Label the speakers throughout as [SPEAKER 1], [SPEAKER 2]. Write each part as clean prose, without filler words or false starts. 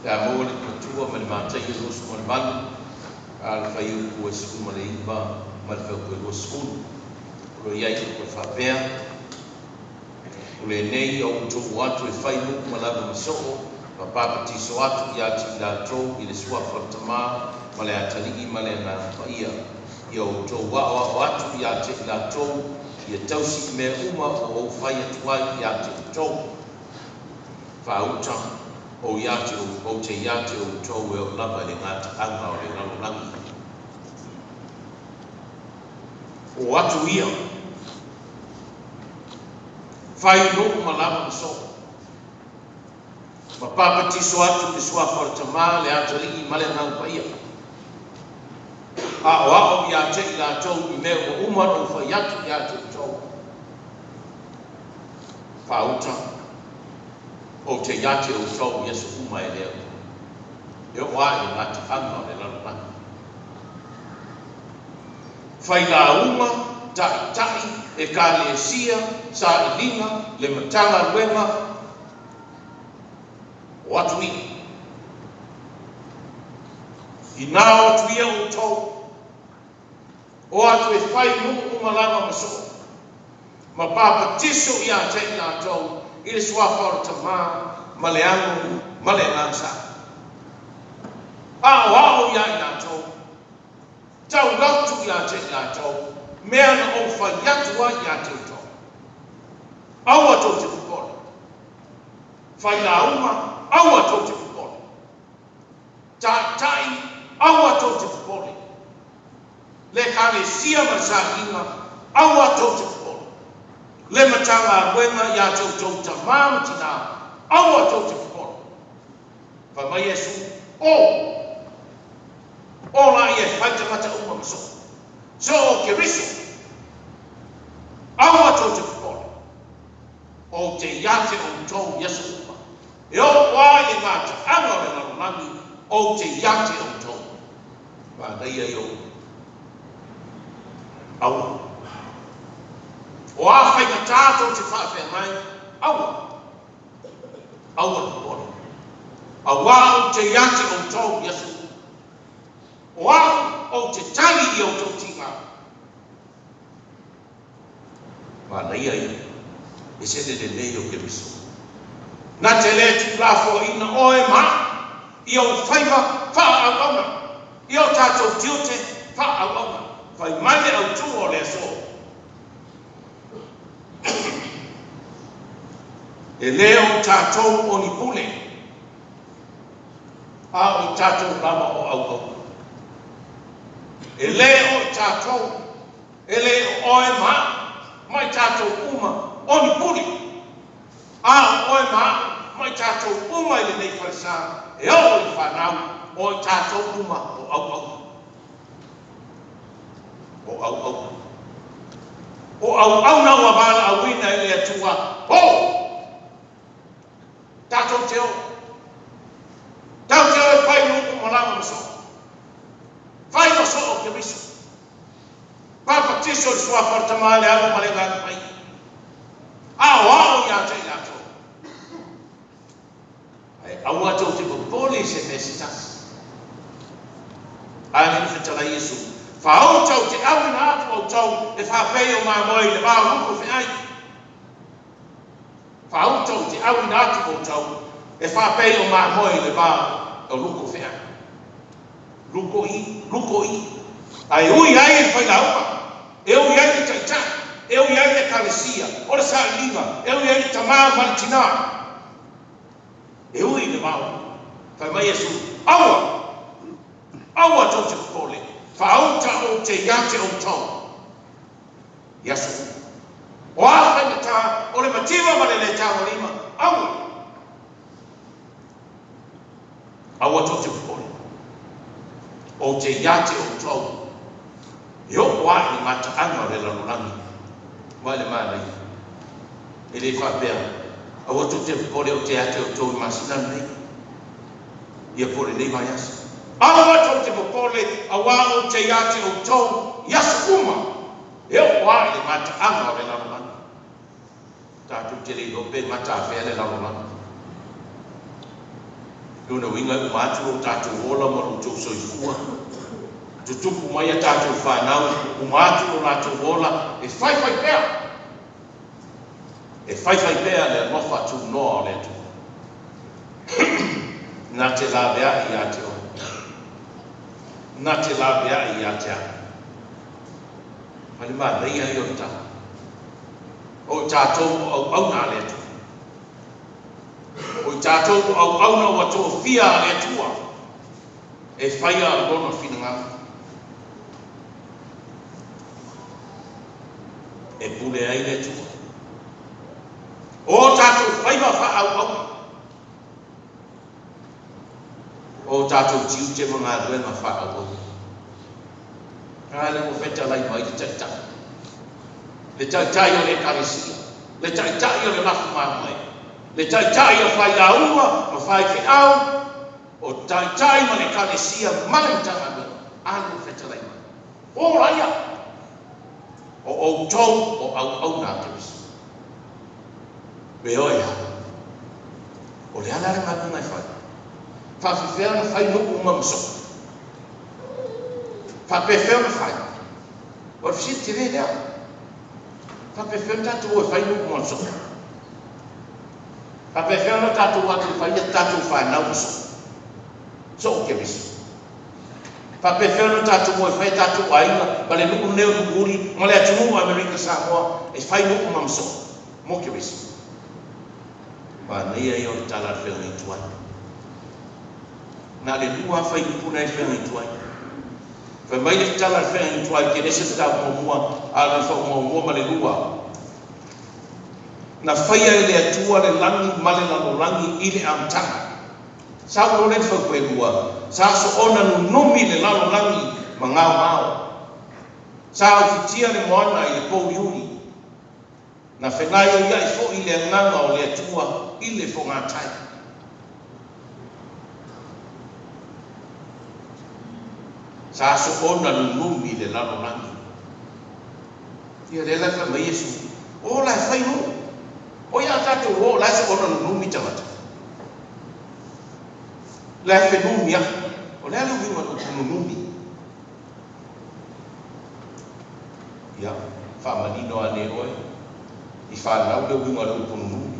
[SPEAKER 1] Pe a maua le Matua ma le Mataio 28, a o le fuaiupu e 19 ma le fuaiupu e 20. O lo o i ai upu e faapea, O lenei ua ou tu'u atu e fai nuu ma lava ma soo, ma papatiso atu ia te i latou i le suafa o le Tamā ma le Atalii ma le Agaga Paia. Ia outou aoao atu ia te i latou, ia tausi i mea uma ua ou fai atu ai ia te outou. Faauta, ou ia te ou te ia te outou e oo lava i le gataaga o le lalolagi. O atu ia, fai nuu ma lava ma soo, ma papatiso atu i le suafa o le Tamā, le Atalii ma le Agaga Paia. Aoao ia te i latou i mea ua uma ona ou fai atu ia te outou. Faauta, ou te ia te outou i aso uma e le Atua, e oo lava i le gataaga o le lalolagi. Failauga, Taitai, Ekalesia, Sailiga, le Matagaluega o atu ia. Inā o atu ia outou, o atu e fai nuu uma lava ma soo, ma papatiso ia te i latou i le suafa o le Tamā ma le Alo ma le Agaga Sa. Aoao ia i latou, tau atu ia te i latou mea na ou fai atu ai ia te outou. Aua tou te popole. Failauga, aua tou te popole. Taitai, aua tou te popole. Le Ekalesia ma le Sailiga, aua tou te popole. Le Matagaluega ia te outou tamā ma tinā, aua tou te popole. Fai mai Iesu, O! O la ia e fai tagata uma ma soo. Soo o Keriso. Aua tou te popole. Ou te ia te outou i aso uma. E oo lava i le gataaga o le lalolagi, ou te ia te outou. Manaia ia upu. Aua. O a faigata tou te faafeagai, aua. Aua le popole. Auā ou te ia te outou i aso uma. O au ou te tali i outou tiga. Manaia ia, e se le lelei o Keriso. Na te le tuulafoaiina oe ma au i ou faiva faaauauna, i o tatou tiute faaauauna. Fai mai le autū o le aso. E le o i tatou o ni pule, a o i tatou lava o auauna. E le o i tatou. E le o oe ma a'u, ma i tatou uma o ni pule. A o oe ma a'u, ma i tatou uma i lenei falesa e oo i le fanau, o i tatou uma o auauna. O auauna. O auauna ua valaauina e le Atua, o! Tatou te o. Tatou te o e fai nuu ma lava ma soo. Fai ma soo o Keriso. Papatiso i le suafa o le Tama, le Alo ma le Agaga Paia. Aoao ia te i latou. Ae aua tou te popole i se mea se tasi. A le fetalai Iesu, Faauta ou te auina atu outou e faapei o mamoe i le va o luku feai. Faauta ou te auina atu outou e faapei o mamoe i le va o luku feai. Luko i, luko i. A e ui ai le failauga, e ui ai le taitai, e ui ai le ekalesia, o le sailiga, e ui ai le tamā ma le tinā. E ui i le vao. Fai mai Iesu, Aua! Aua tou te popole, faauta ou te ia te outou i aso uma. O a faigata, o le mativa ma le lē tagolima, aua! Aua tou te popole. Ou te ia te outou e oo lava i le gataaga o le lalolagi. Vaai le manaia. E le faapea, aua tou te popole ou te ia te outou i le masina lenei, ia po o lenei vaiaso. Aua tou te popole, auā ou te ia te outou i aso uma e oo lava i le gataaga o le lalolagi. Tatou te le iloa pe matafea le lalolagi. Lona uiga e uma atu lo tatou ola ma lo outou soifua, tutupu mai a tatou fanau, uma atu lo latou ola, e faifai pea. E faifai pea le alofa tunoa o le Atua. Na te laveai ia te oe. Na te laveai ia te au. Ma le manaia ia o le tala. O i tatou o auauna a le Atua. O i tatou o auauna ua tofia a le Atua e faia Lona finagalo. E pule ai le Atua. O tatou faiva faaauauna. O tatou tiute ma galuega faaauauna. A lea ua fetalai mai le Taitai, le Taitai o le Ekalesia, le Taitai o le lafu mamoe, le Taitai o failauga ma faifeau, o Taitai ma le Ekalesia ma le Matagaluega. A lea ua fetalai mai. O laia, o outou o auauna a Keriso. Pe oe a? O le a la le galuega e fai? Faafefea ona fai nuu ma masoo? Faapefea ona fai? O le fesili tele lea. Faapefea ona tatou o e fai nuu ma masoo? Faapefea ona tatou o atu e fai a tatou fanau masoo? Soo Keriso. Faapefea ona tatou o e fai a tatou aiga ma le nuu lenei o Nuuuli ma le atunuu o Amerika Samoa e fai nuu ma masoo mo Keriso? Manaia ia o le tala a le feagaiga tuai. Na o le lua lava fuaiupu na i le feagaiga tuai. Fai mai le tala a le feagaiga tuai, Kenese mataupu muamua, a o lona faamuamua ma le lua. Na faia e le Atua le lagi ma le lalolagi i le amataga. Sau loa lea i le fuaiupu e lua, sa soona nunumi le lalolagi ma gaogao. Sa ufitia le moana i le pouliuli. Na fegaioiai foi le agaga o le Atua i le fogatai. Sa soona nunumi le lalolagi. Ia lea la e fai mai Iesu, O la e fai nuu. O ia a tatou o, la e soona nunumi tagata. La e fenumiai. O le a le uiga o le upu nunumi? Ia, faamanino ane oe i fanau le uiga o le upu nunumi.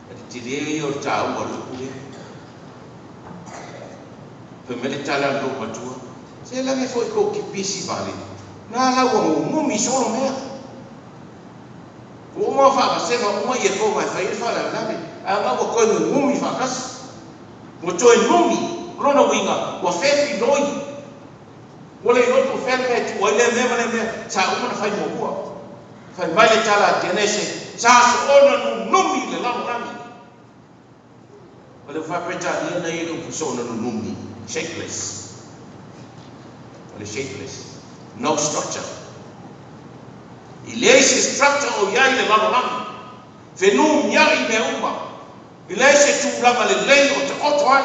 [SPEAKER 1] O le tele ia o le taua o le upu lea. Fai mai le tala a le loomatua, Se lave foi kou kipisi vale, na la ua nunumi solo mea. Ua uma ona faavasega uma iekoga e fai ai le faalavelave, ae na ua toe nunumi faatasi. Ua toe numi, o lona uiga, ua fefiloi. Ua le iloa po o fea le mea e tuu ai lea mea ma lea mea, sa uma ona fai muamua. Fai mai le tala a Kenese, Sa soona nunumi le lalolagi. O le Faa-Peretania na i ai le upu soona nunumi, shapeless. O le shapeless, no structure. I leai se structure o i ai le lalolagi. Fenumiai mea uma. I leai se tulaga lelei o taoto ai.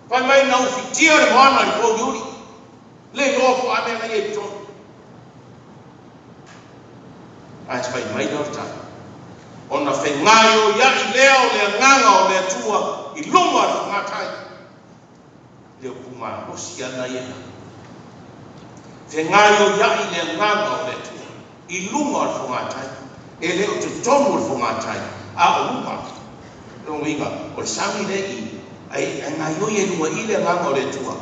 [SPEAKER 1] Fai mai na ufitia le moana i le pouliuli. Le iloa po o a mea na i ai i totonu. Ae fai mai lea o le tala, Ona fegaioiai lea o le agaga o le Atua i luga o le fogatai. Le upu malosi lava lena ia i au. Fegaioiai le agaga o le Atua i luga o le fogatai. E le o totonu o le fogatai, a o luga. O lona uiga, o le sami lea i i, ae gaioi ai i luga i i le agaga o le Atua.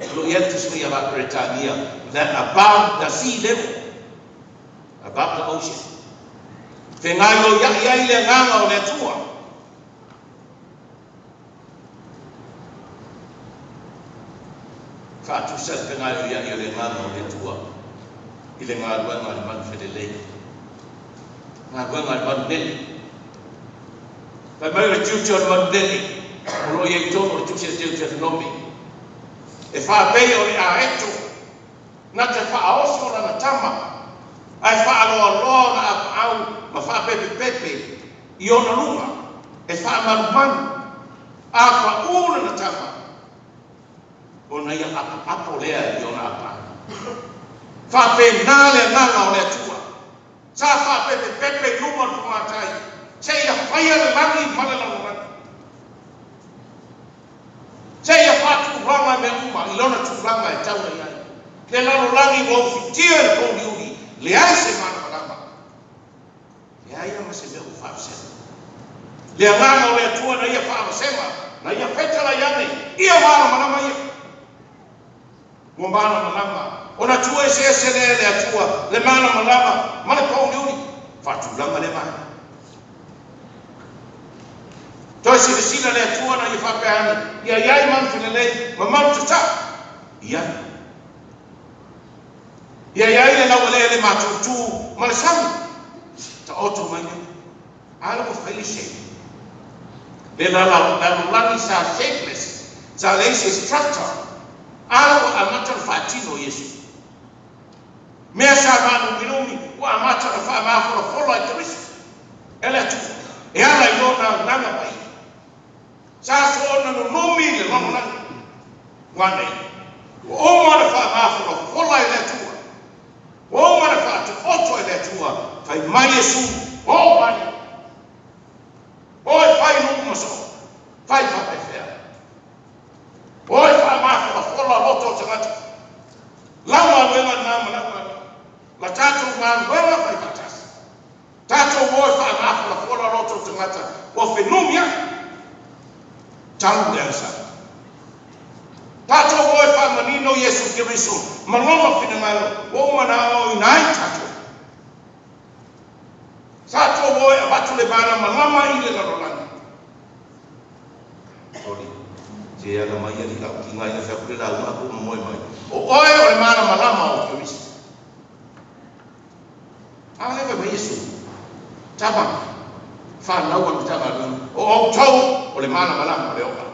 [SPEAKER 1] O lo o i ai le Tusi Paia Faa-Peretania, that above the sea level, above the ocean. Fegaioiai ai le agaga o le Atua. Faatusa le fegaioiai o le agaga o le Atua i le galuega a le manu felelei, galuega a le manu lele. Fai mai o le tiute o le manu lele o lo o i ai i totonu o le Tusi a Deuteronomi, e faapei o le aeto na te faaoso lana tama, ae faaloaloa ona apaau ma faapepepepe i ona luga e faamalumalu, a pau lana tama, ona ia apoapo lea i ona apaau. Faapena le agaga o le Atua. Sa faapepepepe i luma o le fogatai seia faia le lagi ma le lalolagi. i lona tulaga e tatau ona i ai. Le lalolagi ua ufitia i le pouliuli, leai se malamalama, leai lava ma se mea ua faavasega. Le Agaga o le Atua na Ia faavasega, na Ia fetalai ane, ia malamalama ia. Ua malamalama, ona tuu eseese lea e le Atua le malamalama ma le pouliuli, faatulaga lea vaega. Toe silasila le Atua na Ia faapea ane, Ia i ai manufelelei ma manutatao, i ai. Ia i ai le laueleele matutu ma le sami, taoto mai nei. A la ua fai le shape. Le lalolagi sa shapeless, sa leai se structure. A la ua amata ona faatino Iesu. Mea sa maanuminumi ua amata ona faamafolafola e Keriso, e le Atua, e ala i Lona agaga paia. Sa soona nunumi le lalolagi. Ua nei, ua uma ona faamafolafola e le Atua. Ua uma ona faataoto e le Atua, fai mai Iesu, Oo mai, o e fai nuu ma soo, fai faapefea. O e faamafolafola loto o tagata. Lau galuega lena ma lau galuega. La tatou galuega fai faatasi. Tatou o e faamafolafola loto o tagata ua fenumi ai. Talu le agasala. Tatou o e faamanino Iesu Keriso ma Lona finagalo ua uma ona aoaoina ai tatou. Tatou o e avatu le malamalama i le lalolagi. Soli, se ala mai alii lau tiga ina fai atu le lauga a kou momoe mai. O oe o le malamalama o Keriso. A lea fai mai Iesu, Tama, fanau a le Matagaluega, o outou o le malamalama o le ola.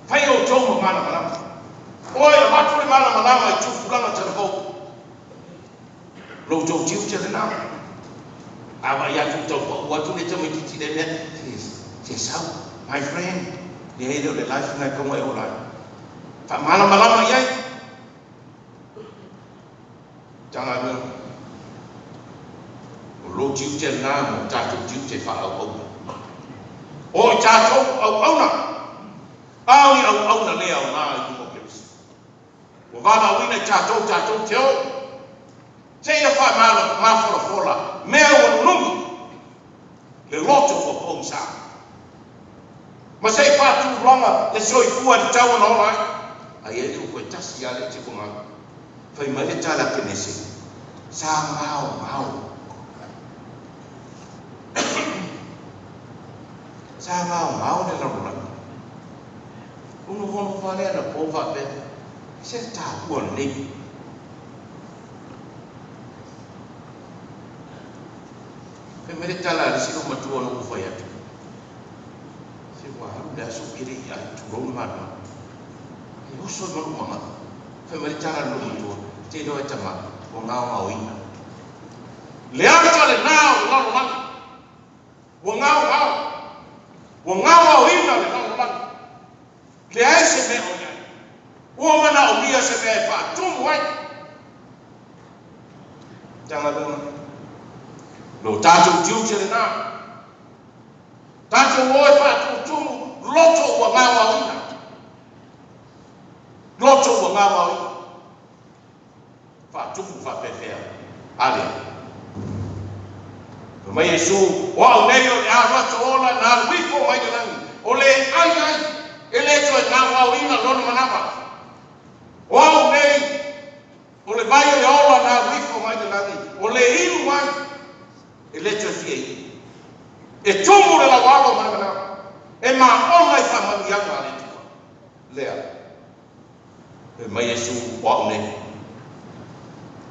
[SPEAKER 1] Fai outou ma malamalama. Oi, avatu le malamalama i tupulaga talavou. Lo outou tiute lena. A vaai atu tau pau atu le tamaitiiti le mea, se sau, my friend, leai e le o le life lena e tatau ona e ola ai. Faamalamalama i ai. Matagaluega. O lou tiute lena ma o tatou tiute faa-auauna. O i tatou auauna, a o ni auauna le aoga i luma o Keriso. Ua valaauina i tatou, tatou te o seia faamafolafola mea ua nunumi le loto ua pogisa ma se i faatulaga le soifua e tatau ona ola ai. Ai e le o toe tasi lava le isi ua galo. Fai mai le tala a Kenese, Sa gaogao. Sa gaogao le lalolagi. Ou nofonofo lava lea anapo faapea, E se taua lenei. Fai mai le tala a le isi loomatua na ou fai atu, Se ua alu le aso ou te le i ai, tulou le malomalo. E oso i ma lou manao. Fai mai le tala a le loomatua, Te iloa e tama, ua gaogaoina. Le ata lena o le lalolagi. Ua gaogao. Ua gaogaoina le lalolagi. Leai se mea o i ai. Ua manaomia se mea e faatumu ai. Matagaluega. Lo tatou tiute lena. Tatou o e faatumutumu loto ua gaogaoina. Loto ua gaogaoina. Faatumu faapefea. A lea. Fai mai Iesu, O au nei o le alu atu ola na alu ifo mai le lagi, o le ai ai, e le toe gaogaoina lona manava. O au nei o le vai o le ola na alu ifo mai le lagi, o le inu ai, e le toe fia inu. E tumu le laualo ma le manava, e maona i faamanuiaga a le Atua. Lea. Fai mai Iesu, O au nei.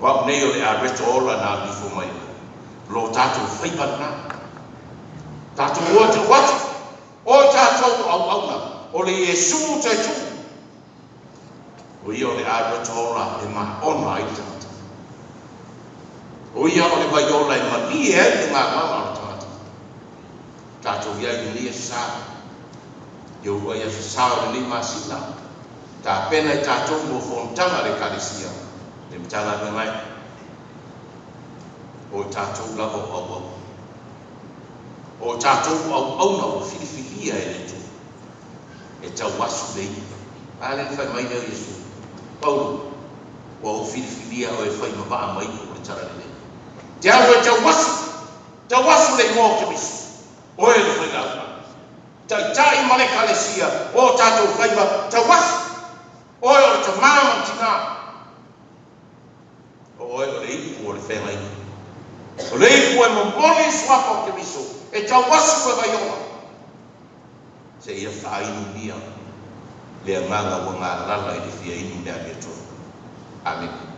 [SPEAKER 1] O au nei o le areto ola na alu ifo mai le lo tatou faiva lena. Tatou o e tau atu, o i tatou o auauna, o le Iesu te tu. O ia o le areto ola e maona ai le tagata. O ia o le vai ola e malie ai le gagaga o le tagata. Tatou i ai i lenei aso sa. I ou ai aso sa o lenei masina, tapena i tatou mo fonotaga a le Ekalesia le Matagaluega e. O i tatou lava o auauna. O i tatou o auauna ua filifilia e le Atua e tauasu le i'a. A lea na fai mai lea o Iesu, Paulo, ua ou filifilia oe e fai ma vaa ma ipu o le Talalelei. Te alu e tauasu, tauasu le igoa o Keriso, oe le failauga. Taitai ma le Ekalesia o tatou faiva, tauasu, oe o le tamā ma le tinā. O oe o le ipu o le feagaiga. O le ipu e momoli le suafa o Keriso e tauasu le vaiola. Seia faainumia le agaga ua galala i le fia inu i le amiotonu. Amene.